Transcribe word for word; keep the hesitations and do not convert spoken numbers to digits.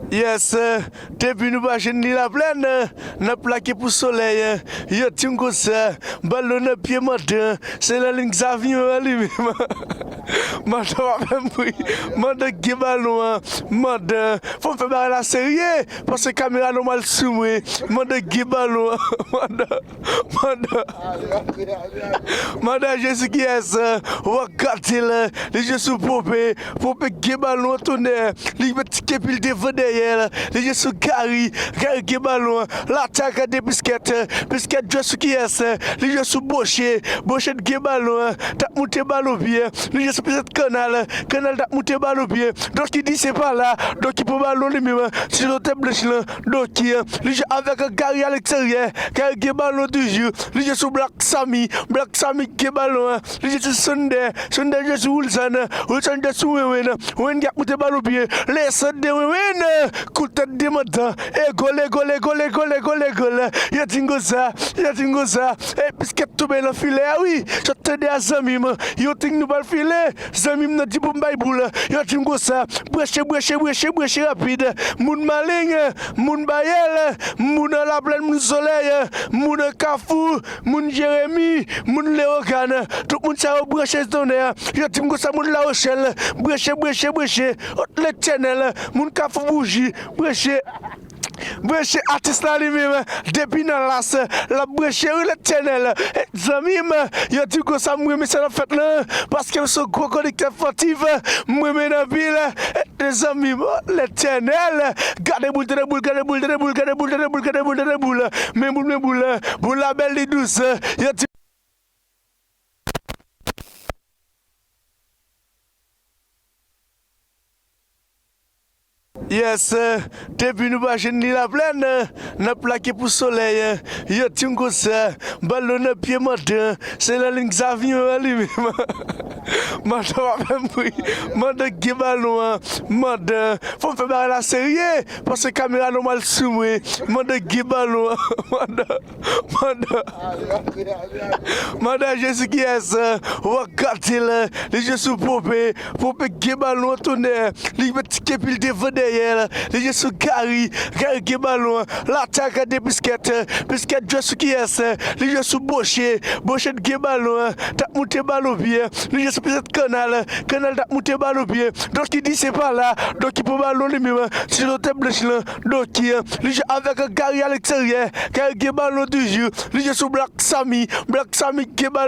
Yes, depi nou pa jwenn li Laplèn, n ap plake pou Solèy. Yo di m konsa, balon nan pye Mandan, se nan liy Xavier an li menm. Mandan pa fè m ri. Mandan gen balon an. Mandan, fò m fè bagay la serye, paske kamera nòmal sou mwen. Mandan gen balon an. Mandan. Mandan. Mandan Jezi kiyès, w ap gade l, li jwe sou Pope, Pope gen balon an tonè, li met ti kepil devan dèyè l, li jwe sou Gary, Gary gen balon an, l atake de Piskèt, Piskèt jwe sou kiyès, li jwe sou Boche, Boche gen balon an, t ap moute balon pye, li jwe sou Piskèt Kanal, Kanal t ap moute balon pye, Doki di se pa la, Doki pran balon li menm, ti lotè blanch lan, Doki, li jwe avèk Gary a leksteryè, Gary gen balon toujou, li jwe sou Black Sami, Black Sami gen balon an, li jwe sou Sunday, Sunday jwe sou Wilson, Wilson jwe sou Wenwen, Wenwen ki ap moute balon pye, le sant de Wenwen, kout tèt de Mandan, e gòl, e gòl, e gòl, e gòl, e gòl, e gòl, yo di m konsa, yo di m konsa, e Piskèt tonbe nan filè a wi, sa tande a zanmi m, yo di m nou pral file, zanmi m nan di pou m bay boul, yo di m konsa, Breche, Breche, Breche, Breche rapid, moun Maleng, moun Bayèl, moun Laplèn, moun Solèy, moun Kafou, moun Jeremi, moun Lewogàn, tout moun sa yo Breche tonè, yo di m konsa moun Lawochèl, Breche, Breche, Breche, Letènèl, moun Kafou Bouji, Breche, Breche atis la li menm, depi nan las, l ap breche wi Letènèl. E, zanmi m, yo di m konsa m renmen sa n ap fèt lan, paske m se yon gwo kolektè fòtif, m renmen l anpil. E, zanmi m, o Letènèl, gade boul, tande boul, gade boul, tande boul, gade boul, tande boul, tande boul, tande boul. Men boul, men boul, boul la bèl, li dous. Yo di Yes, depi nou pa jwenn li Laplèn, n ap plake pou Solèy. Yo di m konsa, balon nan pye Mandan, se nan liy Xavier an li menm. Mandan pa fè m ri. Mandan gen balon an. Mandan, fò m fè bagay la serye, paske kamera nòmal sou mwen. Mandan gen balon an. Mandan. Mandan. Mandan Jezi kiyès, w ap gade l, li jwe sou Pope, Pope gen balon an tonè, li met ti kepil devan dèyè l, li jwe sou Gary, Gary gen balon an, l atake de Piskèt, Piskèt jwe sou kiyès, li jwe sou Boche, Boche gen balon an, t ap moute balon pye, li jwe sou Piskèt Kanal, Kanal t ap moute balon pye, Doki di se pa la, Doki pran balon li menm, ti lotè blanch lan, Doki, li jwe avèk Gary a leksteryè, Gary gen balon toujou, li jwe sou Black Sami, Black Sami gen balon.